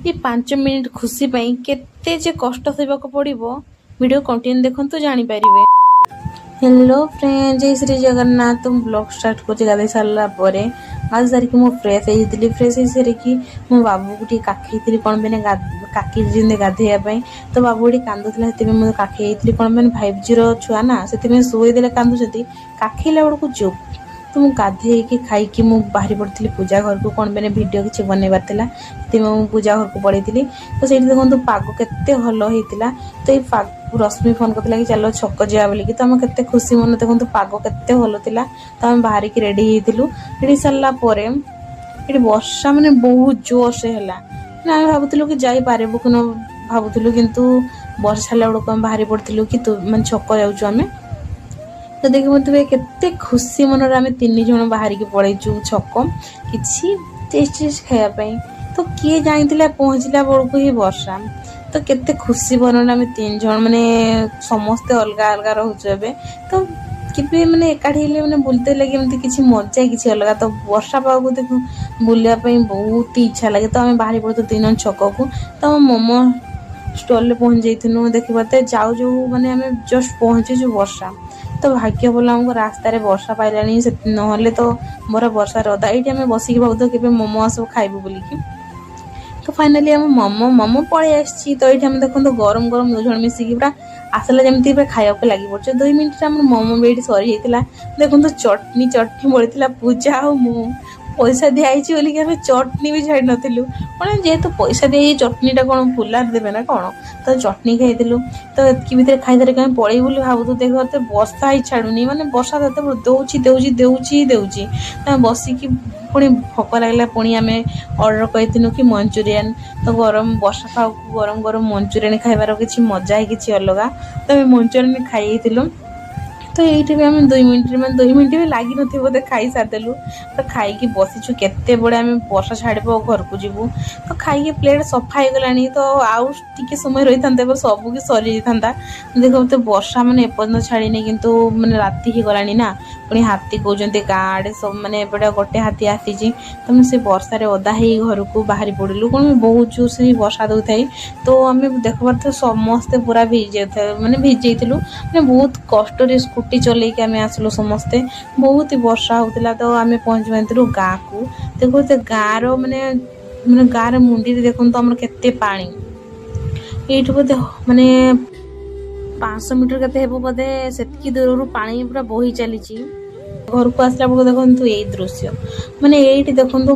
ଏ 5 minute ଖୁସି ପାଇଁ କେତେ ଯେ କଷ୍ଟ ସହିବାକୁ ପଡ଼ିବ, ଭିଡ଼ିଓ କଣ୍ଟିନ୍ୟୁ ଦେଖନ୍ତୁ, ଜାଣିପାରିବେ। ହ୍ୟାଲୋ ଫ୍ରେଣ୍ଡ, ଜୟ ଶ୍ରୀ ଜଗନ୍ନାଥ। ମୁଁ ବ୍ଲଗ୍ ଷ୍ଟାର୍ଟ କରୁଛି ଗାଧୋଇ ସାରିଲା ପରେ। ଗାଧୋଇ ସାରିକି ମୁଁ ଫ୍ରେଶ୍ ହେଇଯାଇଥିଲି। ଫ୍ରେଶ୍ ହେଇସାରିକି ମୋ ବାବୁକୁ ଟିକେ କାଖେଇଥିଲି। କ'ଣ ପାଇଁ ନା କାଖେଇ ଯେମିତି ଗାଧୋଇବା ପାଇଁ, ତ ବାବୁ ଏଠି କାନ୍ଦୁଥିଲା, ସେଥିପାଇଁ ମୁଁ କାଖେଇ ଯାଇଥିଲି। କ'ଣ ପାଇଁ, 5Gର ଛୁଆ ନା, ସେଥିପାଇଁ ଶୋଇଦେଲେ କାନ୍ଦୁଛନ୍ତି, କାଖେଇଲା ବେଳକୁ ଚୁପ୍। ତ ମୁଁ ଗାଧେଇକି ଖାଇକି ମୁଁ ବାହାରି ପଡ଼ିଥିଲି ପୂଜା ଘରକୁ। କ'ଣ ପାଇଁ, ଭିଡ଼ିଓ କିଛି ବନେଇବାର ଥିଲା, ସେଥିପାଇଁ ମୁଁ ପୂଜା ଘରକୁ ପଳେଇଥିଲି। ତ ସେଇଠି ଦେଖନ୍ତୁ, ପାଗ କେତେ ଭଲ ହେଇଥିଲା। ତ ଏଇ ପାଗ ରଶ୍ମି ଫୋନ୍ କରିଥିଲା କି ଚାଲ ଛକ ଯିବା ବୋଲିକି। ତ ଆମେ କେତେ ଖୁସି ମନ, ଦେଖନ୍ତୁ ପାଗ କେତେ ଭଲ ଥିଲା। ତ ଆମେ ବାହାରିକି ରେଡ଼ି ହେଇଥିଲୁ। ରେଡ଼ି ସାରିଲା ପରେ ଏଠି ବର୍ଷା ମାନେ ବହୁତ ଜୋରସେ ହେଲା। ମାନେ ଆମେ ଭାବୁଥିଲୁ କି ଯାଇପାରିବୁ କି ନ ଭାବୁଥିଲୁ, କିନ୍ତୁ ବର୍ଷା ଛାଡ଼ିଲା ବେଳକୁ ଆମେ ବାହାରି ପଡ଼ିଥିଲୁ କି ତୁ ମାନେ ଛକ ଯାଉଛୁ ଆମେ। ତ ଦେଖିପାରୁଥିବେ, କେତେ ଖୁସି ମନରେ ଆମେ ତିନି ଜଣ ବାହାରିକି ପଳେଇଛୁ ଛକ କିଛି ଟେଷ୍ଟ ଟେଷ୍ଟ ଖାଇବା ପାଇଁ। ତ କିଏ ଜାଣିଥିଲା, ପହଞ୍ଚିଲା ବେଳକୁ ହିଁ ବର୍ଷା। ତ କେତେ ଖୁସି ମନରେ ଆମେ ତିନି ଜଣ, ମାନେ ସମସ୍ତେ ଅଲଗା ଅଲଗା ରହୁଛୁ ଏବେ, ତ କେବେ ମାନେ ଏକାଠି ହେଲେ ମାନେ ବୁଲତେ ଲାଗି ଏମିତି କିଛି ମଜା କିଛି ଅଲଗା। ତ ବର୍ଷା ପାଗକୁ ଦେଖୁ ବୁଲିବା ପାଇଁ ବହୁତ ଇଚ୍ଛା ଲାଗେ। ତ ଆମେ ବାହାରି ପଡ଼ୁଛୁ ତିନି ଜଣ ଛକକୁ। ତ ଆମ ମୋମୋ ଷ୍ଟଲରେ ପହଞ୍ଚି ଯାଇଥିଲୁ। ଦେଖିପାରୁଥିବେ, ଯାଉ ଯାଉ ମାନେ ଆମେ ଜଷ୍ଟ ପହଞ୍ଚିଛୁ, ବର୍ଷା। ତ ଭାଗ୍ୟ ଭଲ ଆମକୁ ରାସ୍ତାରେ ବର୍ଷା ପାଇଲାଣି, ସେ ନହେଲେ ତ ମୋର ବର୍ଷାରେ ଓଦା। ଏଇଠି ଆମେ ବସିକି ଭାବୁଥିଲୁ କେବେ ମୋମୋ ଆସିବ ଖାଇବୁ ବୋଲିକି। ତ ଫାଇନାଲି ଆମ ମୋମୋ ମୋମୋ ପଳେଇ ଆସିଛି। ତ ଏଇଠି ଆମେ ଦେଖନ୍ତୁ, ଗରମ ଗରମ ଦୁଇ ଜଣ ମିଶିକି ପୁରା ଆସିଲା ଯେମିତି ପୁରା ଖାଇବାକୁ ଲାଗି ପଡ଼ୁଛୁ। 2 ମିନିଟ୍ରେ ଆମର ମୋମୋ ବି ଏଇଠି ସରିଯାଇଥିଲା। ଦେଖନ୍ତୁ, ଚଟନି ଚଟନି ବଳିଥିଲା। ପୂଜା ଆଉ ମୁଁ, ପଇସା ଦିଆହେଇଛି ବୋଲିକି ଆମେ ଚଟନି ବି ଛାଡ଼ି ନଥିଲୁ। କ'ଣ, ଯେହେତୁ ପଇସା ଦିଆହେଇଛି, ଚଟନିଟା କ'ଣ ଫୁଲାରେ ଦେବେ ନା କ'ଣ? ତ ଚଟନି ଖାଇଥିଲୁ। ତ ଏତିକି ଭିତରେ ଖାଇସାରିକି ଆମେ ପଳେଇବୁ ବୋଲି ଭାବୁଥିଲୁ, ଦେଖ ଏତେ ବର୍ଷା ହେଇ ଛାଡ଼ୁନି। ମାନେ ବର୍ଷା ସେତେବେଳେ ଦଉଛି, ଦଉଛି, ଦଉଛି, ଦଉଛି। ତ ଆମେ ବସିକି ପୁଣି ଭୋକ ଲାଗିଲା, ପୁଣି ଆମେ ଅର୍ଡ଼ର କରିଥିଲୁ କି ମଞ୍ଚୁରିଆନ୍। ତ ଗରମ ବର୍ଷା ପାଗକୁ ଗରମ ଗରମ ମଞ୍ଚୁରିଆନ୍ ଖାଇବାର କିଛି ମଜା ହିଁ କିଛି ଅଲଗା। ତ ଆମେ ମଞ୍ଚୁରିଆନ୍ ଖାଇ ଯାଇଥିଲୁ। ତ ଏଇଠି ବି ଆମେ 2 ମିନିଟ୍ରେ, ମାନେ 2 ମିନିଟ୍ ବି ଲାଗିନଥିବ ବୋଧେ, ଖାଇସାରିଦେଲୁ। ତ ଖାଇକି ବସିଛୁ, କେତେବେଳେ ଆମେ ବର୍ଷା ଛାଡ଼ିବ, ଘରକୁ ଯିବୁ। ତ ଖାଇକି ପ୍ଲେଟ୍ ସଫା ହେଇଗଲାଣି। ତ ଆଉ ଟିକେ ସମୟ ରହିଥାନ୍ତା, ଏବେ ସବୁ କି ସରିଯାଇଥାନ୍ତା। ଦେଖ ତ ବର୍ଷା ମାନେ ଏପର୍ଯ୍ୟନ୍ତ ଛାଡ଼ିନି, କିନ୍ତୁ ମାନେ ରାତି ହେଇଗଲାଣି ନା। ପୁଣି ହାତୀ କହୁଛନ୍ତି ଗାଁ ଆଡ଼େ ସବୁ, ମାନେ ଏପଟେ ଗୋଟେ ହାତୀ ଆସିଛି। ତ ଆମେ ସେ ବର୍ଷାରେ ଓଦା ହେଇ ଘରକୁ ବାହାରି ପଡ଼ିଲୁ। କ'ଣ, ବହୁତ ଜୋରସେ ହିଁ ବର୍ଷା ଦଉଥାଏ। ତ ଆମେ ଦେଖିପାରୁଥିବୁ, ସମସ୍ତେ ପୁରା ଭିଜି ଯାଇଥାଏ, ମାନେ ଭିଜି ଯାଇଥିଲୁ। ମାନେ ବହୁତ କଷ୍ଟରେ ସ୍କୁଟି ଚଲେଇକି ଆମେ ଆସିଲୁ ସମସ୍ତେ। ବହୁତ ହି ବର୍ଷା ହେଉଥିଲା। ତ ଆମେ ପହଞ୍ଚି ପାରିଥିଲୁ ଗାଁକୁ। ଦେଖୁ ସେ ଗାଁର ମାନେ ମାନେ ଗାଁର ମୁଣ୍ଡିରେ ଦେଖନ୍ତୁ ଆମର କେତେ ପାଣି। ଏଇଠୁ ବୋଧେ ମାନେ 500 ମିଟର କେତେ ହେବ ବୋଧେ, ସେତିକି ଦୂରରୁ ପାଣି ପୁରା ବୋହି ଚାଲିଛି। ଘରକୁ ଆସିଲା ବେଳକୁ ଦେଖନ୍ତୁ ଏଇ ଦୃଶ୍ୟ, ମାନେ ଏଇଠି ଦେଖନ୍ତୁ।